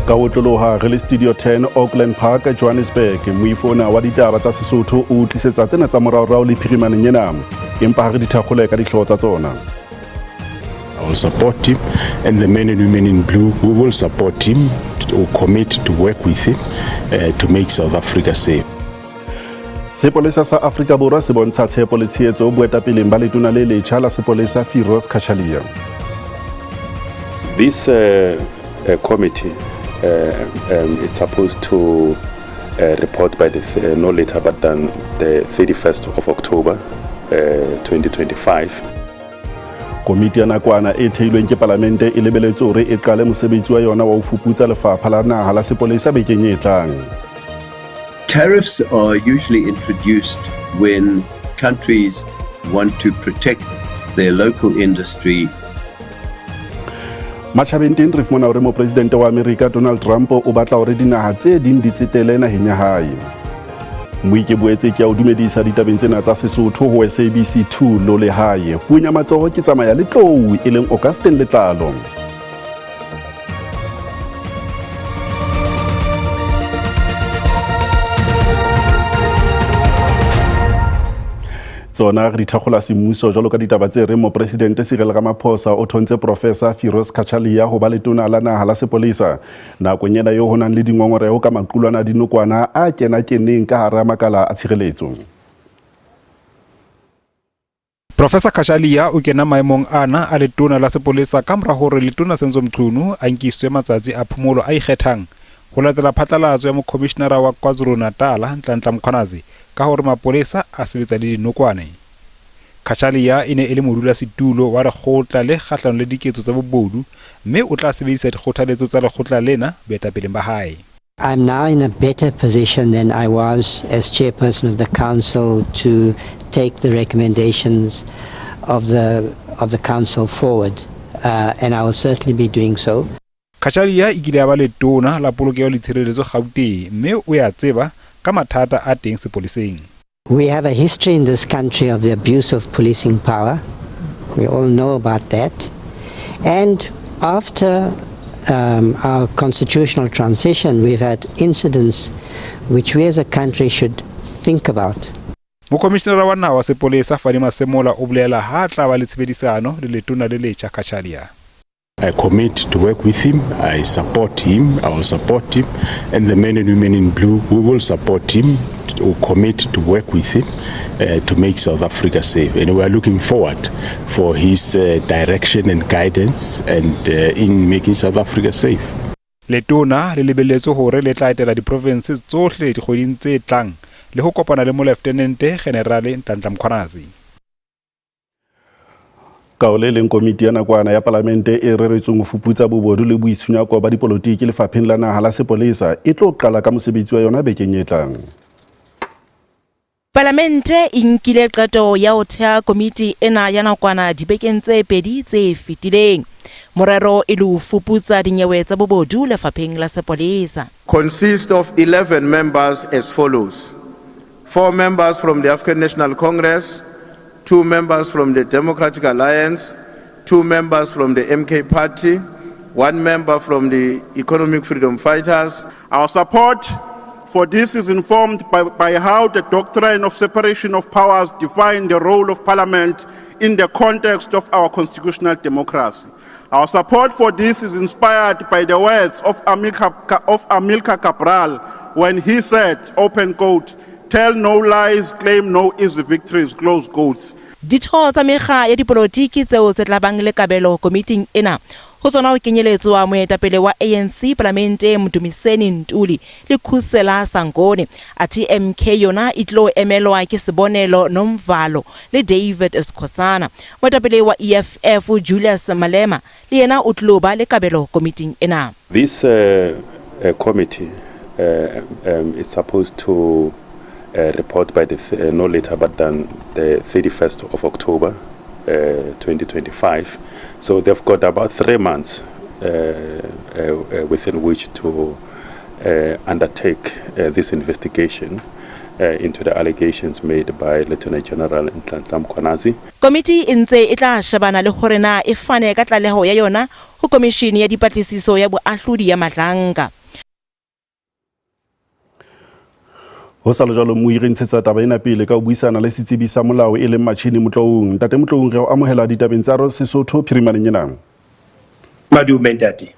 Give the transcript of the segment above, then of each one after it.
Ka ho otloloha re le Studio 10 Auckland Park, Johannesburg, moifo ona wa ditaba tsa Sesotho o tlisetsa tsena tsa moraorao le phirimaneng ena. Empa ha re di thakgole ka dihlooho tsa tsona. I will support him and the men and women in blue, we will support him, to commit to work with him to make South Africa safe. Sepolesa sa Afrika Borwa se bontsha tshepo le tshehetso boetapeleng ba letona le letjha la sepolesa Firoz Cachalia. This committee is supposed to report by the no later but than the 31st of October 2025. Komiti ya nakwana e theilweng ke palamente e lebeletse hore e qale mosebetsi wa yona wa ho fuputsa lefapha la naha la sepolesa bekeng e tlang. Tariffs are usually introduced when countries want to protect their local industry. Matjhabeng teng re fumana hore mopresidente wa Amerika Donald Trump o batla hore dinaha tse ding di tsetele naheng ya hae. Moi ke boetse ke a o dumedisa ditabeng tsena tsa Sesotho ho SABC 2 lo lehae. Puong ya matsoho ke tsamaya le tlou e leng Augustin Letlalo. Tsona re di thakgola semmuso jwalo ka ditaba tse reng mopresidente Cyril Ramaphosa o thontse Professor Firoz Cachalia ho ba letona la naha la sepolesa nakong ena eo ho nang le dingongoreho ka maqulwana a dinokwana a kena-keneng ka hara makala a tshireletso. Professor Cachalia o kena maemong ana a letona la sepolesa ka mora hore letona Senzo Mchunu a nkiswe matsatsi a phomolo a ikgethang ho latela phatlalatso ya mokhomishenara wa KwaZulu-Natal Nhlanhla Mkhwanazi ka hore mapolesa a sebetsa le dinokwane. Cachalia e ne e le modulasetulo wa lekgotla le kgahlano le diketso tsa bobodu mme o tla sebedisa dikgothaletso tsa lekgotla lena boetapeleng ba hae. I'm now in a better position than I was as chairperson of the council to take the recommendations of the council forward, and I will certainly be doing so. Cachalia e kile ya ba letona la polokeho le tshireletso Gauteng mme o ya tseba ka mathata a teng sepoleseng. We have a history in this country of the abuse of policing power. We all know about that. And after our constitutional transition, we've had incidents which we as a country should think about. Mokomishenara wa naha wa sepolesa Fannie Masemola o bolela ha tla ba le tshebedisano le letona le letjha Cachalia. I commit to work with him. I support him. I will support him. And the men and women in blue, we will support him, to commit to work with him to make South Africa safe. And we are looking forward for his direction and guidance and in making South Africa safe. Letona le lebelletswe hore le tla etela diprovense tsohle dikgweding tse tlang le ho kopana le Moleftenente Generale Nhlanhla Mkhwanazi. Ka ho le leng, komiti ya nakwana ya palamente e reretsweng ho fuputsa bobodu le boitshunyako ba dipolotiki lefapheng la naha la sepolesa e tlo qala ka mosebetsi wa yona bekeng e tlang. Palamente e nkile qeto ya ho theha komiti ena ya nakwana dibekeng tse pedi tse fetileng. Morero e le ho fuputsa dinyewe tsa bobodu lefapheng la sepolesa. Consist of 11 members as follows: four members from the African National Congress, two members from the Democratic Alliance, two members from the MK Party, one member from the Economic Freedom Fighters. Our support for this is informed by how the doctrine of separation of powers defines the role of Parliament in the context of our constitutional democracy. Our support for this is inspired by the words of Amilcar Cabral when he said, open quote, "Tell no lies, claim no easy victories," close quotes. Ditho tsa mekga ya dipolotiki tseo tse tla bang le kabelo komiting ena ho tsona ho kenyeletswa moetapele wa ANC palamenteng Mdumiseni Ntuli le Khusela Sangoni, athe MK yona e tlo emelwa ke Sibonelo Nomvalo le David Skhosana. Moetapele wa EFF Julius Malema le yena o tlo ba le kabelo komiting ena. This committee is supposed to report by the no later but than the 31st of October 2025. So they've got about 3 months within which to undertake this investigation into the allegations made by Lieutenant General Nhlanhla Mkhwanazi. Komiti e ntse e tla shebana le hore na e fane ka tlaleho ya yona ho Komishini ya Dipatlisiso ya Boahlodi ya Madlanga. Ho sa le jwalo, mmui re ntshetsa taba ena pele ka ho buisana le setsebi sa molao e leng Machini Motloung. Ntate Motloung, re o amohela ditabeng tsa Sesotho phirimaneng ena. Madume ntate.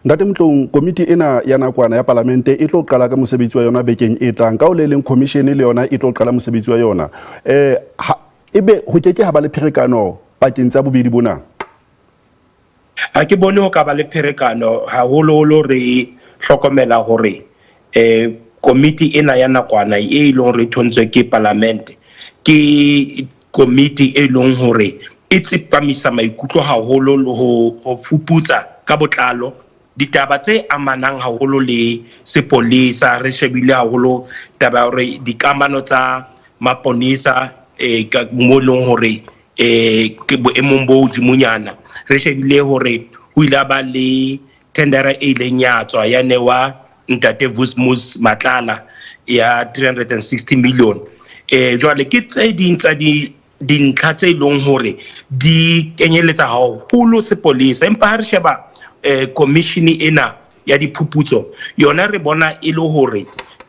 Ntate Motloung, komiti ena ya nakwana ya palamente e tlo qala ka mosebetsi wa yona bekeng e tlang. Ka o le leng khomishene le yona e tlo qala mosebetsi wa yona. Ebe ho ke ke ha ba le pherekano pakeng tsa bobedi bona? Ha ke bone ho ka ba le pherekano, haholoholo re hlokomela hore komiti ena ya nakwana e leng hore e thontswe ke palamente ke komiti e leng hore e tsepamisa maikutlo haholo le ho fuputsa ka botlalo ditaba tse amanang haholo le sepolesa. Re shebile haholo taba ya hore dikamano tsa maponesa ka mo leng hore ke boemong bo hodimonyana. Re shebile hore ho ile ba le tendera e ileng ya tswa ya newa ntate Vusimuzi Matlala ya 360 million. Jwale ke tse ding tsa dintlha tse leng hore di kenyeletsa haholo sepolesa, empa ha re sheba commission ena ya diphuputso yona, re bona e le hore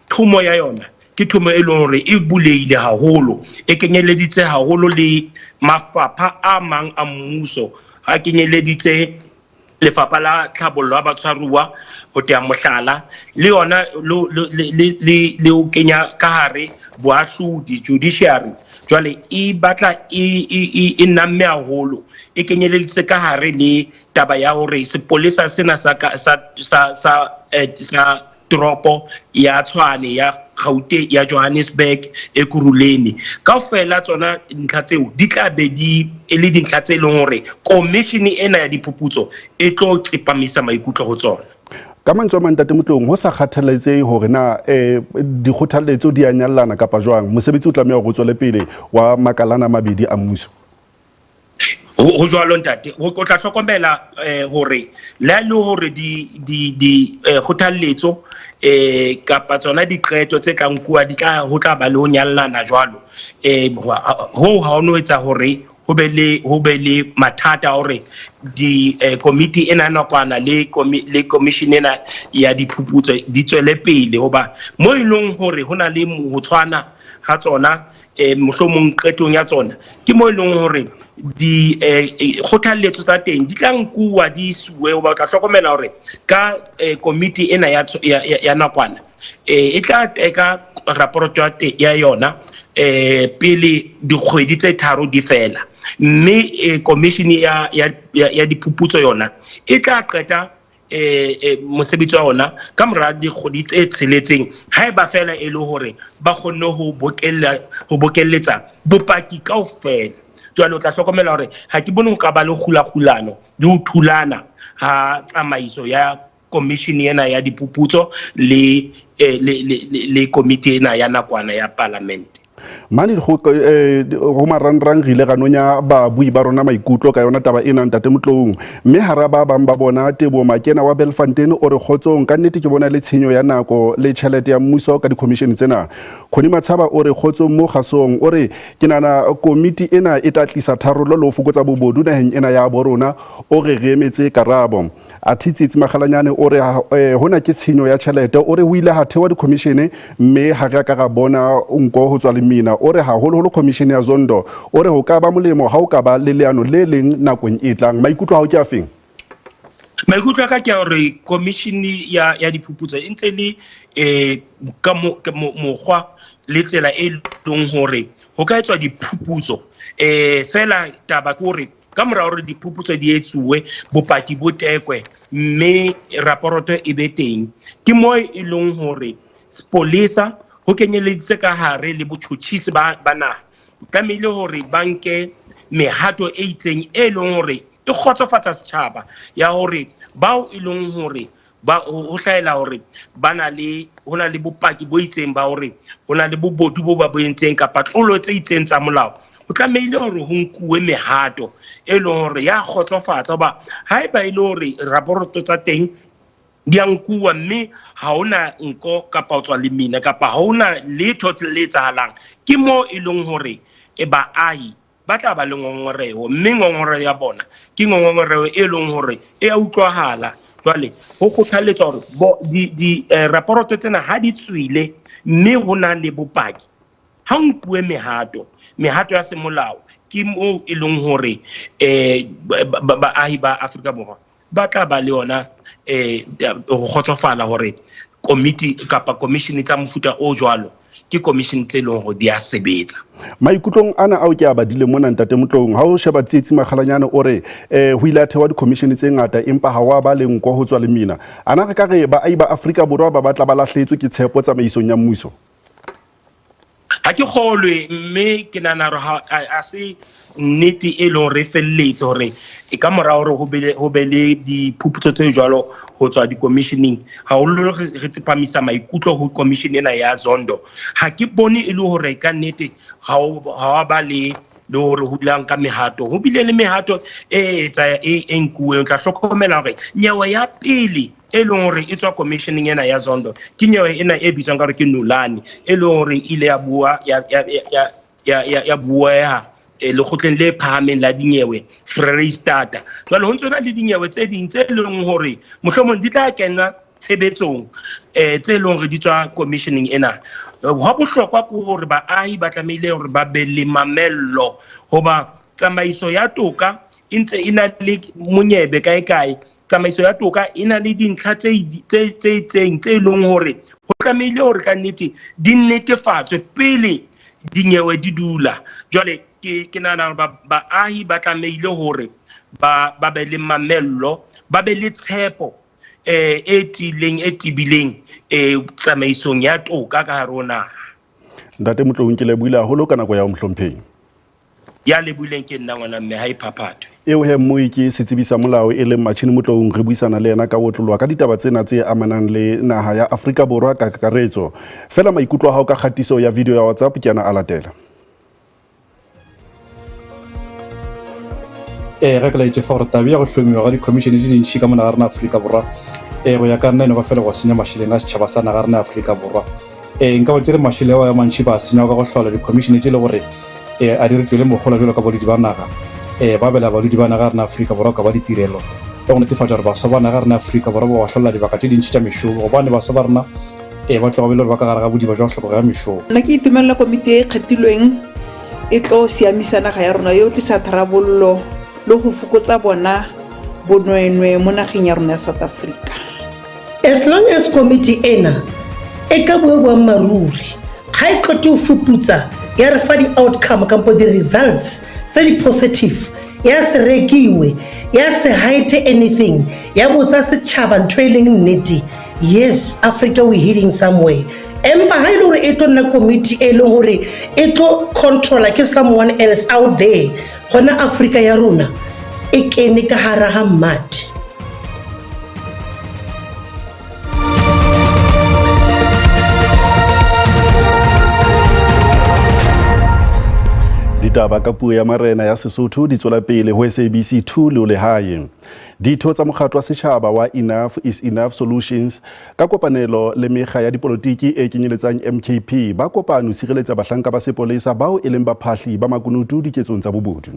thomo ya yona ke thomo e leng hore e bulehile haholo, e kenyeleditse haholo le mafapha a mang a mmuso, a kenyeleditse lefapha la tlhabollo ya batshwaruwa ho tea mohlala, le yona le ho kenya ka hare boahlodi, judiciary. Jwale e batla e namme haholo, e kenyeleditse ka hare le taba ya hore sepolesa sena sa toropo ya Tshwane, ya Gauteng, ya Johannesburg, Ekurhuleni, kaofela tsona dintlha tseo di tla be di e le dintlha tse leng hore commission ena ya diphuputso e tlo tsepamisa maikutlo ho tsona. Ka mantswe a mang, ntate Motloung, ho sa kgathaletsehe hore na dikgothalletso di a nyallana kapa jwang, mosebetsi o tlameha hore o tswele pele wa makalana a mabedi a mmuso. Ho jwalo ntate. O tla hlokomela hore le ha e le hore di kgothalletso kapa tsona diqeto tse tla nkuwa di tla ho tla ba le ho nyallana jwalo, hoo ha o no etsa hore ho be le mathata a hore di komiti ena ya nakwana le commission ena ya diphuputso di tswele pele, hoba mo e leng hore ho na le ho tshwana ha tsona, mohlomong qetong ya tsona, ke mo e leng hore di kgothalletso tsa teng di tla nkuwa di isuwe. Hoba o tla hlokomela hore ka komiti ena ya nakwana e tla teka raporoto ya yona pele dikgwedi tse 3 di fela, mme commission ya diphuputso yona e tla qeta mosebetsi wa ona ka mora dikgwedi tse 6, haeba fela e le hore ba kgonne ho bokelletsa bopaki kaofela. Jwale o tla hlokomela hore ha ke bone ho ka ba le kgulakgulano le ho thulana ha tsamaiso ya commission ena ya diphuputso le komiti ena ya nakwana ya parliament. Mane ho marangrang re ile ra nonya babui ba rona maikutlo ka yona taba ena, ntate Motloung, mme hara ba bang ba bona, Tebo Makena wa Belfontein o re, "Kgotsong, ka nnete ke bona le tshenyo ya nako le tjhelete ya mmuso ka di-commission tsena." Khoni Matshaba o re, "Kgotsong mo kgasong," o re, "Ke nahana komiti ena e tla tlisa tharollo le ho fokotsa bobodu naheng ena ya bo rona." O re, "Re emetse karabo." Athe Tsitsi Magalanyane o re, "Hona ke tshenyo ya tjhelete." O re, "Ho ile ha thewa di-commission mme ha re a ka ra bona nko ho tswa lemina." O re, "Haholoholo commission ya Zondo." O re, "Ho ka ba molemo ha o ka ba le leano le leng nakong e tlang." Maikutlo a hao ke a feng? Maikutlo a ka ke a hore commission ya diphuputso e ntse le ka mokgwa le tsela e leng hore ho ka etswa diphuputso, fela taba ke hore ka mora hore diphuputso di etsuwe, bopaki bo tekwe, mme raporoto e be teng, ke mo e leng hore sepolesa ho kenyeleditse ka hare le botjhotjhisi ba naha tlamehile hore ba nke mehato e itseng e leng hore e kgotsofatsa setjhaba, ya hore bao e leng hore ba ho hlahela hore ba na le ho na le bopaki bo itseng ba hore ho na le bobodu bo ba bo entseng kapa tlolo tse itseng tsa molao, ho tlamehile hore ho nkuwe mehato e leng hore ya kgotsofatsa. Hoba haeba e le hore raporoto tsa teng di a nkuwa mme ha hona nko kapa ho tswa lemina kapa ha hona letho le etsahalang, ke mo e leng hore e baahi ba tla ba le ngongoreho, mme ngongoreho ya bona ke ngongoreho e leng hore e a utlwahala. Jwale ho kgothaletswa hore di raporoto tsena ha di tswile mme ho na le bopaki, ha ho nkuwe mehato, mehato ya semolao, ke moo e leng hore um baahi ba Afrika Borwa ba tla ba le yona um ho kgotsofala hore komiti kapa commission tsa mofuta o jwalo ke commission tse leng hore di a sebetsa. Maikutlong ana ao ke a badile mona Ntate Motloung, ha o sheba Tsietsi Makgalanyane o re eh, ho ile a thewa di-commission tse ngata empa ha wa ba le nko ho tswa le mina. Ana re ka re baahi ba Afrika Borwa ba batla ba lahlehetswe ke tshepo tsamaisong ya mmuso? Ha ke kgolwe, mme ke nahana hore ha se nnete e leng hore e felletse hore e ka mora hore ho be le diphuputso tse jwalo ho tswa di-commissioning, haholo re tsepamisa maikutlo ho commission ena ya Zondo. Ha ke bone e le hore ka nnete ha wa ba le le hore ho dula nka mehato. Ho bile le mehato e etsa e nkuweng. O tla hlokomela hore nyewe ya pele e leng hore e tswa commissioning ena ya Zondo ke nyewe ena e bitswang ka hore ke Nulane, e leng hore e ile ya bua ya ya ya ya ya ya bueha lekgotleng le phahameng la dinyewe Freistata. Jwale ho ntse na le dinyewe tse ding tse leng hore mohlomong di tla kena tshebetsong tse leng hore di tswa commissioning ena. Hwa bohlokwa ke hore baahi ba tlamehile hore ba be le mamello, hoba tsamaiso ya toka e ntse e na le monyebe kae kae. Tsamaiso ya toka e na le dintlha tse itseng tse leng hore ho tlamehile hore ka nnete di netefatswe pele dinyewe di dula. Jwale ke nahana hore baahi ba tlamehile hore ba be le mamello, ba be le tshepo e tiileng, e tebileng tsamaisong ya toka ka hare ho naha. Ntate Motloung, ke lebohile haholo ka nako ya ho mohlomphehi. Ya lebohileng ke nna ngwana mme, ha e phaphathwe. Eo he mmui ke setsebi sa molao e leng Machini Motloung, re buisana le yena ka otloloha ka ditaba tsena tse amanang le naha ya Afrika Borwa ka kakaretso. Fela maikutlo a hao ka kgatiso ya video ya WhatsApp ke ana a latela. Ge ke laetše fa gore tabe ya go hlomiwa ga di-commission tše dintšhi ka mo naga rena Afrika Borwa, go ya ka nna e no ba fela go senya mašeleng a setšhaba sa naga rena Afrika Borwa. Nka ba tšere mašele ao a mantšhi ba a senya ka go hlola di-commission tše le gore a di re tšwele mohola jalo ka badudi ba naga, ba abela badudi ba naga rena Afrika Borwa ka ba ditirelo le go netefatša gore baswa ba naga rena Afrika Borwa ba ba hlolela dibaka tše dintšhi tša mešomo, gobane baswa ba rena ba tloga ba ile gore ba ka gare ga bodiba jwa go hlokego ya mešomo. Nna ke itumelela komiti e e kgethilweng e tlo siamisa naga ya rona, yo tlisa tharabololo le go fokotsa bona bonweenwee mo nageng ya rona ya South Africa. As long as komiti ena e ka bua boammaaruri, ga e qete ho fuputsa ya re fa di-outcome kampo di-results tse di-positive, ya se rekiwe, ya se hide anything, ya botsa setšhaba ntho e leng nnete, yes, Africa we heading somewhere. Empa ha e le hore e tlo nna komiti e leng hore e tlo controla ke someone else out there, gona Africa ya rona e kene ka hara ha madi. Ditaba ka puo ya marena ya Sesotho di tswela pele ho SABC 2 le o lehae. Ditho tsa mokgatlo wa setjhaba wa Enough is Enough Solutions ka kopanelo le mekga ya dipolotiki e kenyeletsang MKP ba kopano sireletsa bahlanka ba sepolesa bao e leng baphahli ba makunutu diketsong tsa bobodu.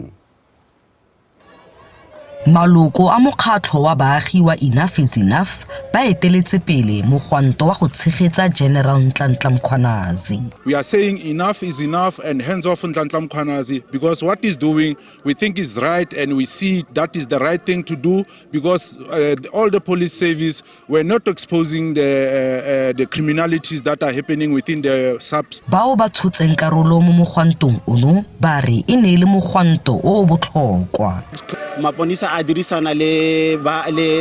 Maloko a mokgatlho wa baagi wa Enough is Enough ba eteletse pele mogwanto wa go tshegetsa General Nhlanhla Mkhwanazi. We are saying enough is enough and hands off Nhlanhla Mkhwanazi, because what he's doing we think is right and we see that is the right thing to do, because all the police service were not exposing the criminalities that are happening within the SAPS. Bao ba tshotseng karolo mo mogwantong ono ba re e ne e le mogwanto o o botlhokwa. Maponisa a dirisana le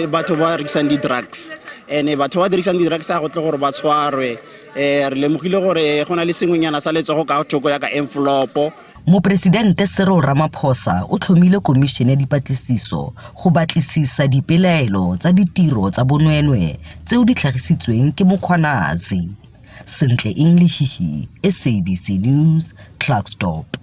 batho ba rekisang di-drugs, ene batho ba dirisang di-drugs a go tle gore ba tshwarwe. Re lemogile gore go na le sengwenyana sa letsogo ka thoko ya ka envelope. Mopresidente Cyril Ramaphosa o tlhomile komišene ya dipatlisiso go batlisisa dipelaelo tsa ditiro tsa bonweenwee tseo di tlhagisitsweng ke Mkhwanazi. Sentle Eng Lehihi, SABC News, Klerksdorp.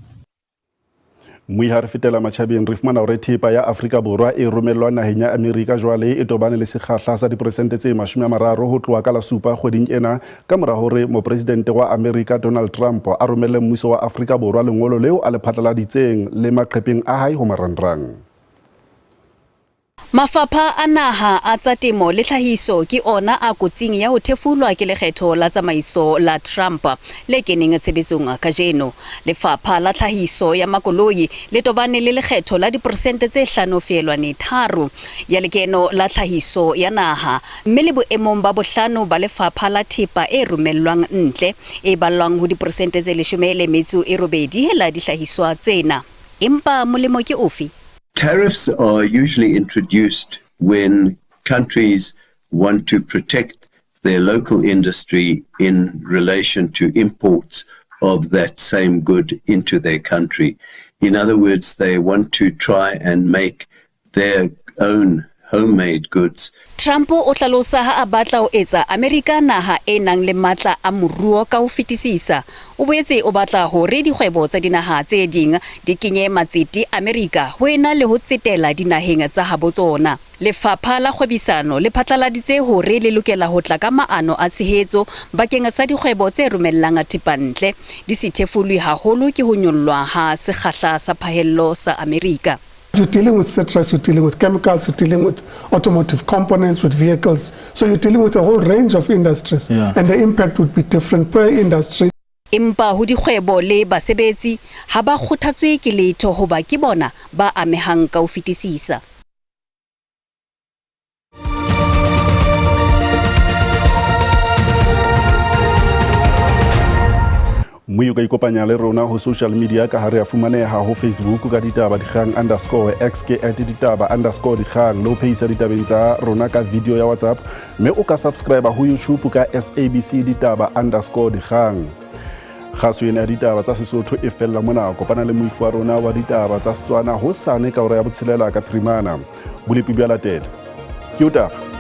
Mmui ha re fetela matjhabeng, re fumana hore thepa ya Afrika Borwa e romellwang naheng ya Amerika jwale e tobane le sekgahla sa diperesente tse 30 ho tloha ka la 7 kgweding ena, ka mora hore mopresidente wa Amerika Donald Trump a romelle mmuso wa Afrika Borwa lengolo leo a le phatlaladitseng le maqepheng a hae ho marangrang. Mafapha a naha a tsa temo le tlhahiso ke ona a kotsing ya ho thefulwa ke lekgetho la tsamaiso la Trump le keneng tshebetsong kajeno. Lefapha la tlhahiso ya makoloi le tobane le lekgetho la diperesente tse 5.3 ya lekeno la tlhahiso ya naha mme le boemong ba bohlano ba lefapha la thepa e romellwang ntle e ballwang ho diperesente tse 18 la dihlahiswa tsena. Empa molemo ke ofe? Tariffs are usually introduced when countries want to protect their local industry in relation to imports of that same good into their country. In other words, they want to try and make their own homemade goods. Trump o hlalosa ha a batla ho etsa Amerika naha e nang le matla a moruo ka ho fetisisa. O boetse o batla hore dikgwebo tsa dinaha tse ding di kenye matsete Amerika ho ena le ho tsetela dinaheng tsa habo tsona. Lefapha la Kgwebisano le phatlaladitse hore le lokela ho tla ka maano a tshehetso bakeng sa dikgwebo tse romellang thepa ntle, di se thefulwe haholo ke ho nyollwa ha sekgahla sa phahello sa Amerika. You're dealing with citrus, you're dealing with chemicals, you're dealing with automotive components, with vehicles. So you're dealing with a whole range of industries. And the impact would be different per industry. Empa ho dikgwebo le basebetsi ha ba kgothatswe ke letho hoba ke bona ba amehang ka ho fetisisa. Mme o ka ikopanya le rona ho social media ka ha re a fumaneha ho Facebook ka ditaba dikgang underscore X ke at ditaba underscore dikgang, le ho phehisa ditabeng tsa rona ka video ya WhatsApp, mme o ka subscribe ho YouTube ka SABC ditaba underscore dikgang. Kgaso ena ya ditaba tsa Sesotho e fella mona. Kopana le moifo wa rona wa ditaba tsa Setswana hosane ka hora ya 6 ka phirimana. Bolepi bja latela. Ke o taba.